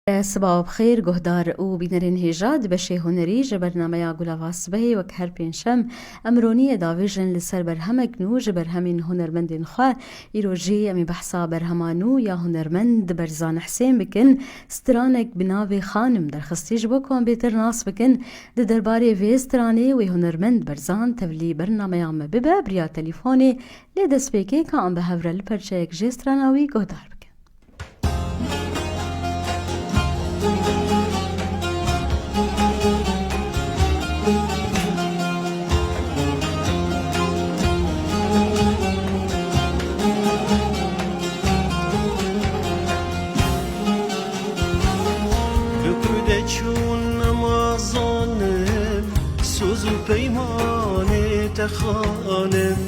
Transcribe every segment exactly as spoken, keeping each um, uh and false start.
Sibawa bi xêr, guhdar û bînerên hêja di beşê hunerî ji bernameya Gulava Sibehê wek her pêncşem em roniyê davêjin li ser berhemek nû ji berhemên hunermendên xwe. Îro jî em ê behsa berhema nû ya hunermend Berzan Husên bikin. Stranek bi navê Xanim derxistî ji bo ku em bêtir nas bikin. Di derbarê vê stranê wê hunermend Berzan tevlî bernameya me bibe bi riya telîfonê, lê destpêkê ka em bi hev re li perçeyek jê strana wî guhdar bikin. Bi ku de çûn nemazanim, soz û peymanê te xanim.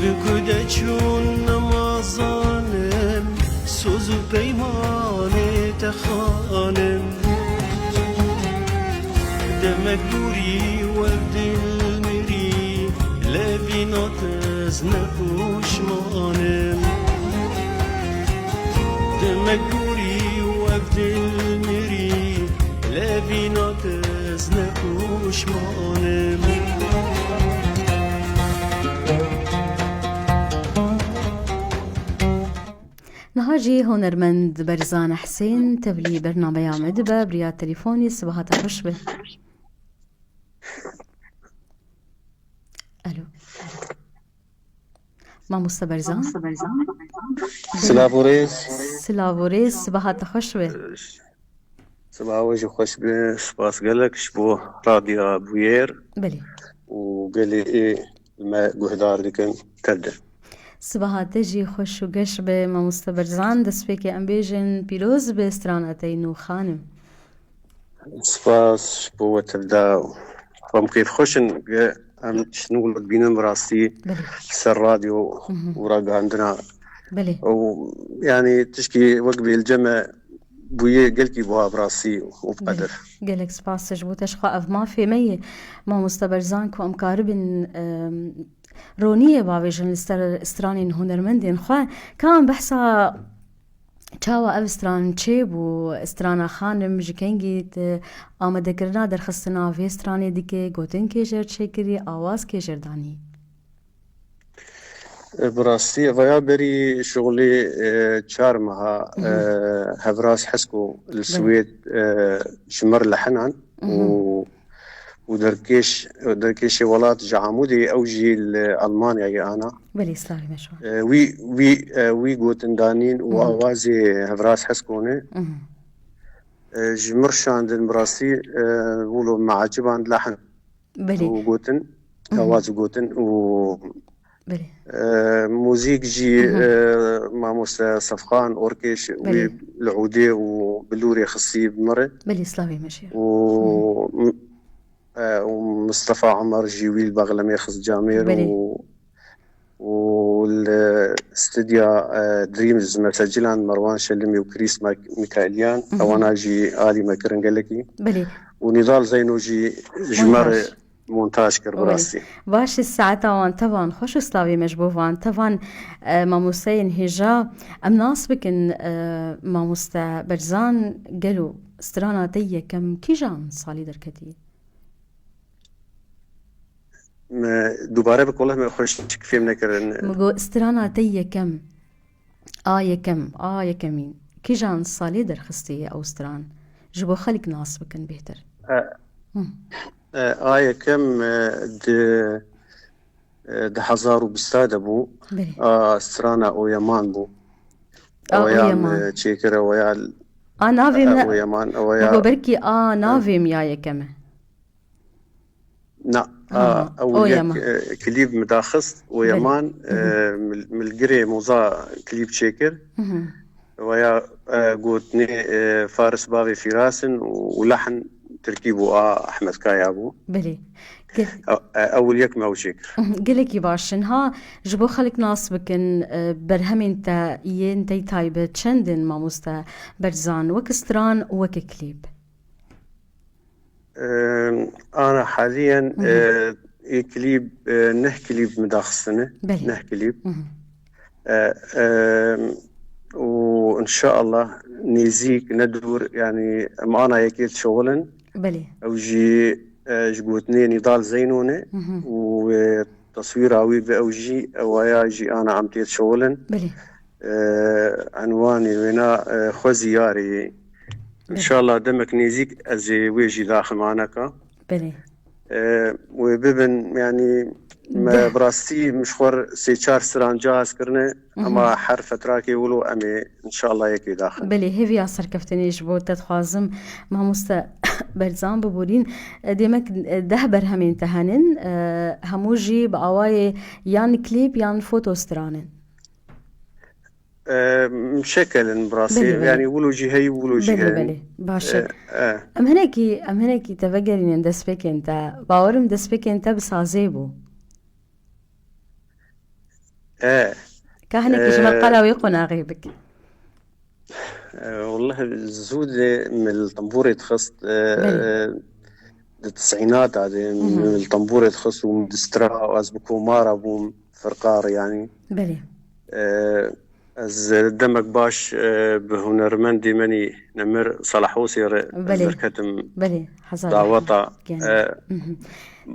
Bi ku de çûn nemazanim, soz û peymanê te xanim. Demek gorî we dil mirî, lê vîna te ez ne poşman im. Demek gorî we dil mirî, lê vîna te ez ne poşman im. Niha jî hunermend Berzan Husên tevlî bernameya me dibe bi riya telîfonê. Sibaha te xweş be. Alo. Mamoste Berzan. Silav û rêz. Silav û rêz, sibaha te xweş be. Sibaha we jî xweş be. Spas gelek ji bo Radya Bûyer Belê. û gelê ê me guhdar dikin tev de. Sibaha te jî xweş û geş be, Mamoste Berzan. Destpêkê em bêjin pîroz be strana te yî nû Xanim. Spas ji bo we tevda. Em kêfxweş in, em ji nû li bînin bi rastî Belê. ser radyo Mhm. û ragihandina. Belê. Û, yanî, tişkî wek bêlce me bûye gelkî buha bi rastî û bi Belê. qedir. Gelek spas ji bo te, ji xwe ev mafê me ye, Mamoste Berzan, ku em karibin, em, roniyê bavêjin li ser stranên hunermendên xwe. Ka em behsa çawa ev stran çêbû, strana Xanim ji kengî te amadekirina derxistina vê stranê dike, gotin kê jêr çêkirî, awaz kê jêr danî? E, bi rastî, ev ya berî şixulê, e, çar meha, Mhm. e, Hevraz Hesko li Belê. Swêd, e, ji mir lehinan Mhm. û û derkêş, derkêşê welat ji Amûdê, ew jî li Almanyayê ana. Belê, slavê me ji wan. E, wî, wî, e, wî gotin danîn û Mhm. awazê Hevraz Hesko ne. Mhm. E, ji mir şandin bi rastî, e, wilo me eciband lehin Belê. û gotin, Mhm. awaz gotin û Belê. E, muzîk jî, Mhm. e, mamoste Sefqan Orkêş, Belê. wî li Ûdê û bilûrê xistî bi min re. Belê, slavê me ji. Û, Mhm. m-, e, û Mistefa Omer jî wî li Bexlemê xist camêr Belê. û, û li stidya, e, Dreams me seciland Merwan Şelimî û Krîs Mek-, Mikaeliyan, Mhm. ewana jî alî me kirin gelekî. Belê. Û Nîdal Zeyno jî ji me re Montaj. montaj kir, bi Wê. rastî. Baş e, saeta wan tevan xweş û slavê me ji bo van tevan, e, mamosteyên hêja. Em nas bikin, e, mamoste Berzan, gelo strana te yekem kîjan salî derketî? Me dubare bi koleh me xweş fêm nekirin. Min got, strana te yekem, a yekem, a yekemîn, kîjan salê derxistî ew stran? Ji bo xelk nas bikin bêhtir. E, Hı. e, a yekem, e, di, e, di hezar û bîst de bû. Belê. A, strana Oyeman bû. A, Oyeman, Oyeman. e, çêkir, Oya, A navê e, me, Oyeman, Oya. Min got, belkî a navê me ya yekem e. Na, Aha, a, ew o yek, Yeman. e, klîb min daxist, o Belê. Yeman, e, Mhm. mil-, milgirê moza klîb çêkir. Mhm. Weya, e, gotinê, e, Faris Bavê Fîrasin û, û lehn tirkî bû, a Ahmet Kaya bû. Belê. Ge- E, e, ewil yek me ew çêkir. Mhm, gelekî baş in. Ha, ji bo xelk nas bikin, e, berhemên te yên tey taybet çend in, mamoste Berzan, wek stran, wek klîb? Em, ana haliyen, Hı hı. e, ê klîb, e, neh klîb min daxistine. Belê. Neh klîb. Hı hı. E, em, û inşallah nêzîk ne dûr, yanî em ana yekê dişewilin. Belê. Ew jî, e, ji gotinê Nîdal Zeyno ne. Mhm. Û, e, teswîra wî bi ew jî, ewaya jî ana em tê dişewilin. Belê. E, enwanê wêna, e, Xwezî Yarê. Belê. Înşallah demek nêzîk ez ê wê jî daxim aneka. Belê. E, wê bibin, yanî me Deh. bi rastî min ji xwe re sê çar stran cihaz kirine, Mhm. ema her fetrakê wilo em ê înşallah yekê daxin. Belê, hêviya serkeftinê ji bo te dixwazim, mamoste Berzan biborîn. E, demek, e, deh berhemên te henin, e, hemû jî bi awayê yan klîp yan foto stran in. E, muşekkel in bi rastî. Belê, belê. Yanî wilo jî heyî, wilo jî Belê, heyî. belê. Baş e. E, e. Em hinekî, em hinekî te vegerînin destpêkên te. Bawerim destpêkên te bi sazê bû. E. Ka hinekî ji me E. qala wê qonaxê bik. E, welleh zû de min li tembûrê dixist, e, Belê. e, di tisînata de Mhm. min li tembûrê dixist û min distira û ez bi komara bûm, firqar yanî. Belê. E, ez demek baş, e, bi hunermendê menî Nemir Salah Osê re Belê. ez derketim Belê. Hezar daweta, rehmet. Gelin. e, Mhm.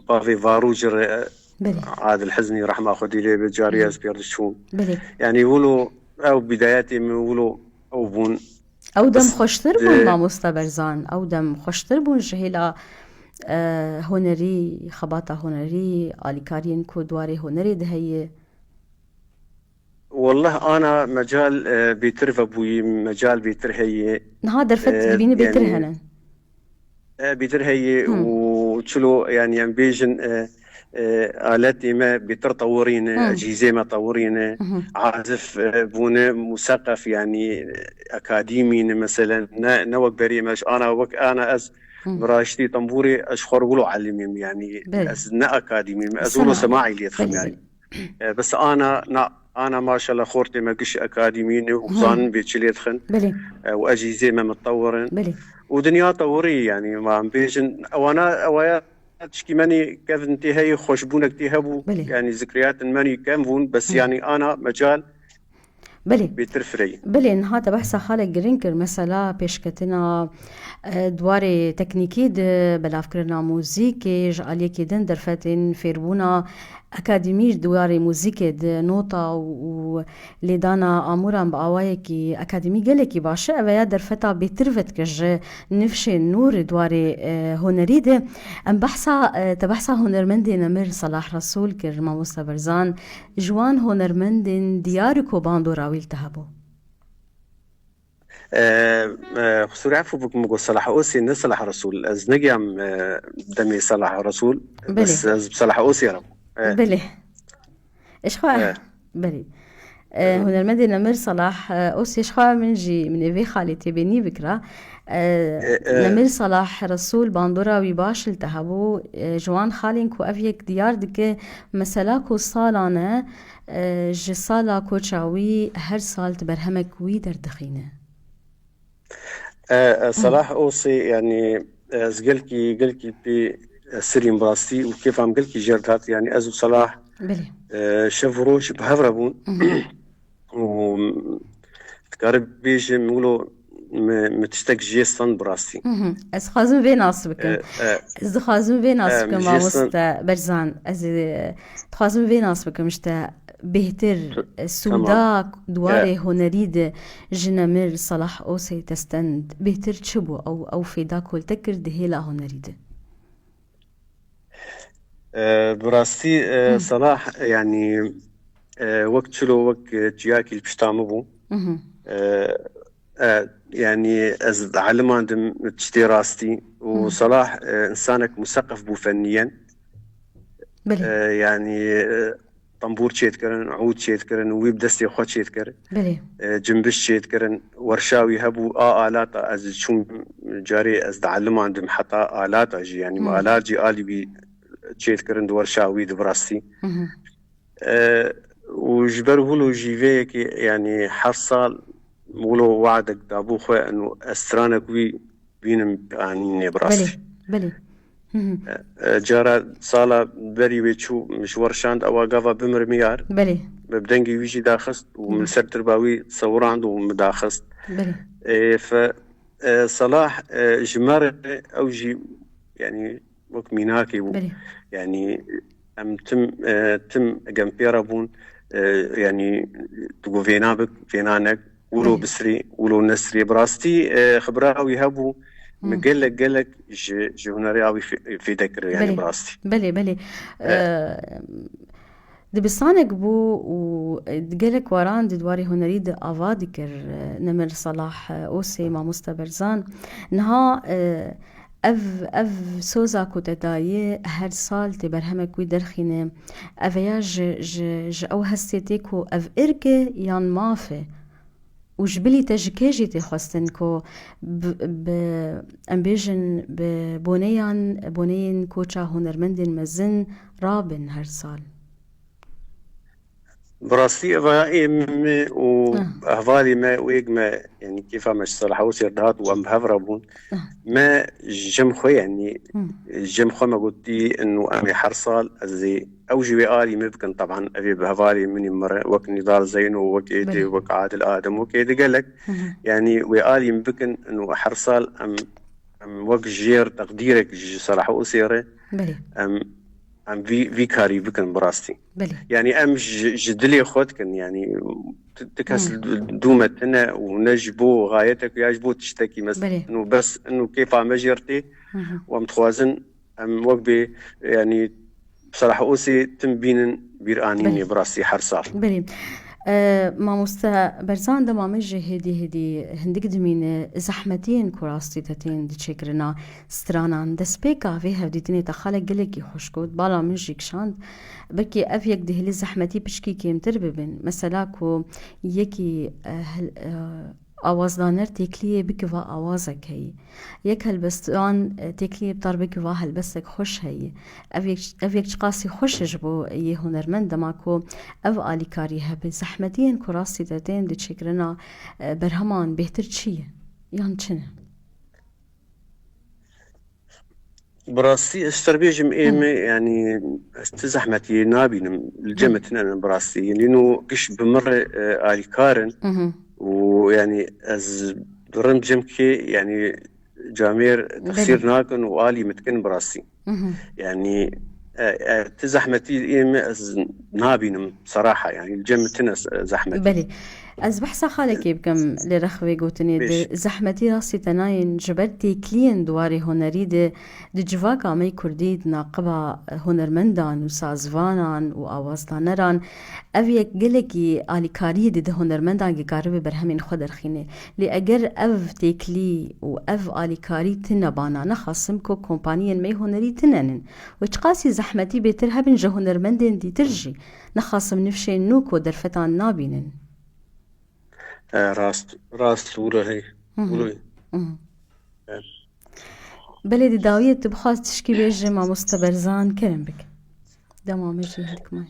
bavê Varûcê re, e, Belê. Adil Hiznî rehma Xwedî lê be, carî Belê. ez pêr diçûm. Belê. Yanî wilo ew bîdayetê min wilo ew bûn. Ew dem Bes xweştir bûn, de- mamosta Berzan. Ew dem xweştir bûn ji hêla, e, hunerî, xebata hunerî, alîkariyên ku di warê hunerê de heye. Welleh ana mecal, e, bêtir vebûyî, mecal bêtir heye. Niha derfet E, dibînî bêtir yanî hene. E, bêtir heye Hmm. û çilo, yanî em bêjin, e, e, aletê me bêtir tewirîne, Hmm. ecîzê me tewirîne, Mhm. azif, e, bûne museqef, yanî, e, akadîmî ne, meselen, ne, ne wek berê me, ji ana wek ana ez Hmm. bi raştî tembûrê ez ji xwe re wilo elimîm, yanî Belê. ez ne akadîmîm, ez Sema. wilo semaî lê dixim, Belê, yanî. belê. E, bes ana, na, ana maşallah xortê me giş akadîmî ne û Hmm. zanin bê çi lê dixin. Belê. E, û ecîzê me mitewir in. Belê. Û dinya tewirî, yanî, ma em bêjin, ewana, ewaya tişkî menî kevin tê heyî, xweşbûnek tê hebû. Belê. Yanî zikriyatên menî kem bûn, bes Hı. yanî ana mecal Belê. bêtir fireyî. Belê, niha te behsa xalek giring kir. Mesela pêşketina, e, di warê teknîkî de, belavkirina muzîkê, ji aliyekî din derfetên fêrbûna akademî di warê muzîkê de, nota û, û lêdana amûran bi awayekî akademî gelekî baş e. Ev ya derfeta bêtir vedike ji nifşên nû di warê, e, hunerî de. Em behsa, e, te behsa hunermendê nemir Salah Resûl kir, mamosta Berzan. Ji wan hunermendên diyar ku bandora wî li te hebû? E, e, qusûrê efû bikim, got Salah Osê, ne Salah Resûl. Ez negiyam, e, demê Salah Resûl. Belê. Bes ez bi Salah Osê re bûm. E. Belê. Ji xwe, E. belê. E, E. hunermendê nemir Salah, e, Osê, ji xwe min jî, min ê vê xalê têbênî bikira. E, E, e. Nemir Salah Resûl bandora wî baş li te hebû. E, ji wan xalên ku ev yek diyar dike, mesela ku salan e, e, ji sala koça wî her sal tu berhemek wî derdixîne. E, e, Hı. Salah Osê, yanî, e, ez gelkî, gelkî pê, e, sirîm rastî û kêfam gelkî jêr dihat. Yanî ez û Salah, Belê. e, şev û roj bi hev re bûn. Hı hı. Û dikare bêjim, wilo me, me tiştek jê stend bi rastî. Hı hı. Ez dixwazim vê nas bikim. E, e, Ez dixwazim vê nas e, bikim, jê stend. Mamoste Berzan. Ez, e, dixwazim vê nas bikim, işte, bêhtir, T-, e, sûda tamam. di warê E. hunerî de ji nemir Salah Osê te stend. Bêhtir çi bû? Ew, ew fêda ku li te kir di hêla hunerî de. E, bi rastî, e, Hı. Salah, yanî, e, wek çilo, wek, e, çiyakî li pişta min bû. Hı hı. E, e, yanî ez dielimandin tiştê rastî û Hı. Salah, e, insanek museqef bû fenniyen. Belê. E, yanî, e, tembûr çêdikirin, ûd çêdikirin û wî bi destê xwe çêdikir. Belê. E, cimbiş çêdikirin, werşa wî hebû, a alata ez çûm carê ez dielimandim heta alata jî, yanî Hmm. alat jî alî wî çêdikirin di werşa wî de bi rastî. Hı hı. E, û ji ber wilo jî vê yekê, yanî her sal wilo wadek dabû xwe, eno ez stranek wî bînim, anînê bi rastî. Belê, belê. Hı hı. E, e, cara sala berî wê çû, min ji we re şand, ewa gava bimir miyar. Belê. Bi dengê wî jî daxist û Hı. min ser tirba wî sewirand û min daxist. Belê. E, fe, e, Selah, e, ji me re ew jî, yanî, wek mînakê bû. Belê. Yanî, em tim, e, tim gem pê re bûn, e, yanî, tu got vêna bik, vêna nek, wilo Belê. bisrî, wilo nesrî. Bi rastî, e, xibra wî hebû, min Hı. gelek, gelek ji, ji hunera wî fê-, fêde kir, yanî Belê. bi rastî. Belê, belê. E, E, dibistanek bû û, e, gelek waran di warê hunerî de ava dikir, e, Nemir Salah, e, Osê, Mamoste Berzan. Niha, e, ev, ev soza ku te daye her sal tê berhemek wî derxîne. Ev ya ji, ji, ji ew hestê tê ku ev irk e yan maf e? Û ji bilî te ji kê jî tê xwestin ku bi, bi, em bêjin, bi boneyan, boneyên koça hunermendên mezin rabin her sal? Bi rastî eva ê min û Ah. hevalê me û êk me, yanî kêfa me ji Selahosê dihat û em bi hev re bûn. Ah. Me jem xwe, yanî Hmm. jem xwe me gotî inu em ê her sal ez ê ew jî wê alî min bikin. Teban ev ê bi hevalê min ê min re wek Nîdar Zeyno, wek êdî, Belê. wek Adil Adem, wek êdî gelek. Hı hı. Yanî wê alî min bikin inu her sal em, em wek jêr teqdîrek ji Selahosê re Belê. em, em vî, vî karî bikin bi rastî. Belê. Yanî em ji, ji dilê xwe dikin, yanî ti, ti kes Hmm. dû me tine û ne ji bo xayetek ya ji bo tiştekî mes-, Belê. inu bes, inu kêfa me jêr tê Hı hı. û em dixwazin em wek bê, yanî Selahosê tim bînin bîr anînê Belê. bi rastî her sal. Belê. E, Mamoste Berzan, dema me ji hêdî hêdî hindik dimîne zehmetiyên ku rastî te tên diçêkirina stranan. Destpêka vê hevdîtinê te xalek gelekî xweş got, bala min jî kişand. Belkî ev yek dihêlî zehmetî piçkî kêmtir bibin. Mesela ku yekî, e, hel-, e, awazdaner têkliyê bike va awazek heyî. Yek helbestvan, e, têkliyê bi tar bike va helbestek xweş heyî. Ev yek, ev yek çiqasî xweş e ji bo yê hunermend, dema ku ev alîkarî hebe. Zehmetiyên ku rastî de tên diçêkirina, e, berheman bêhtir çi ye? Yan çi ne? Bi rastî ez ji te re bêjim, ê Hı. me, yanî ez ti zehmetiyê nabînim. Li cem Hı. me tine ne bi rastî. Yanî no giş bi min re, e, alîkar in. Hı hı. Û yanî ez dirim cem kê, yanî camêr Belê. texsîr nakin û alî min dikin bi rastî. Hı hı. Yanî, e, e, ti zehmetî ê me ez nabînim seraha, yanî li cem min tine se-, zehmetî. Belê. Ez behsa xalekê bikim li rex vê gotinê de. Bêj. Zehmetî rastî te nayên ji ber têkliyên di warê hunerî de, di civaka me kurdî, di naqiba hunermendan û sazvanan û awazdaneran, ev yek gelekî alîkariyê dide hunermendan ku karibe berhemên xwe derxîne. Lê eger ev têklî û ev alîkarî tine bana, nexasim ku kompaniyên me hunerî tine nin. Wê çiqasî zehmetî bêtir hebin ji hunermendên dîtir jî. Nexasim nifşên nû ku derfetan nabînin. E, rast, rast, wilo heye. Hı hı. Wilo ye. Hı hı. E. Belê, di dawiyê tu bixwaz tişkî bêje, mamoste Berzan, kerem bik. Dema me jî hindik may.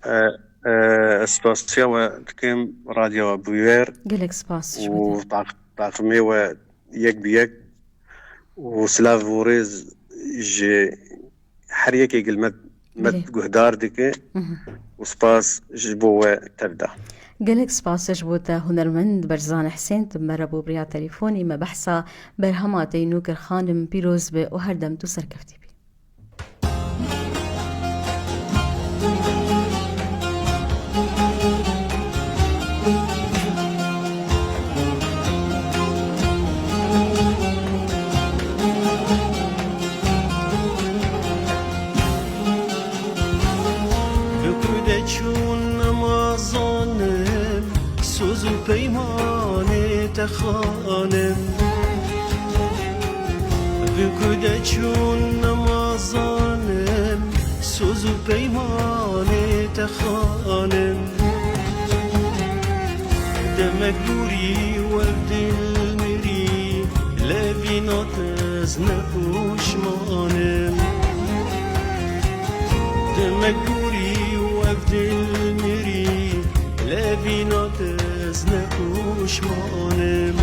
E, e, ez spasiya we dikim, Radyoya Bûyer. Gelek spas ji we û re. taq-, taqimê we yek bi yek û silav û rêz ji her yekê gil me, me Belê. guhdar dike Hı hı. û spas ji bo we tevda. Gelek spas ji bo te, hunermend Berzan Husên, tu me re bû bi riya telefonî, me behsa berhema te yî nû kir. Xanim, pîroz be û her dem tu serkeftî bî. Bi ku de çûn nemazanim, soz û peymanê te xanim. Bi ku de çûn nemazanim, soz û peymanê te xanim. Demek borî wev dil mirî, lê vîna te ez ne poşman im. Demek borî wev dil mirî, lê vîna te ez ne poşman im.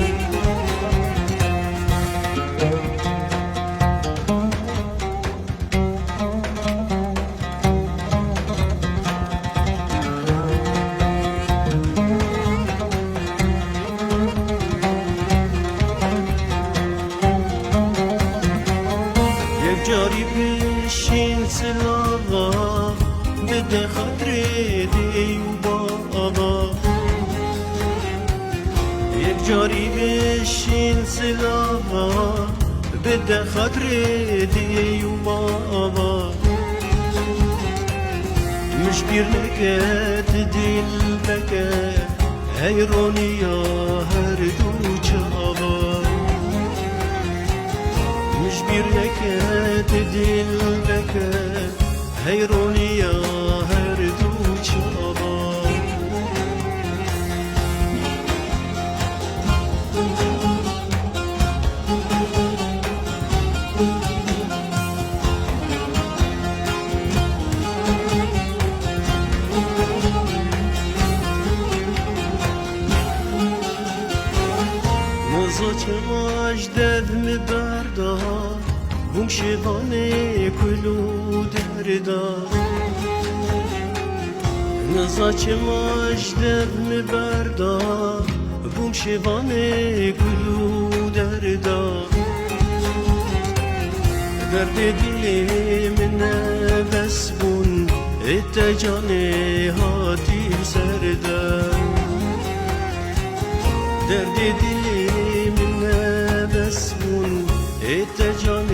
Silava bide xatirê dê û bava. Yek carî bişîn silava bide xatirê dê û bava. Min ji bîr neket dilbeke, heyroniya her du çava. Min ji bîr neket dilbeke, heyroniya her du çava. Niza çima ji dev min berda, bûm şêvanê kul û derda. Niza çima ji dev min berda, bûm şêvanê kul û derda. Derdê dilê min nebes bûn, ê te canê hatî ser de. Derdê dilê min nebes bûn, ê te can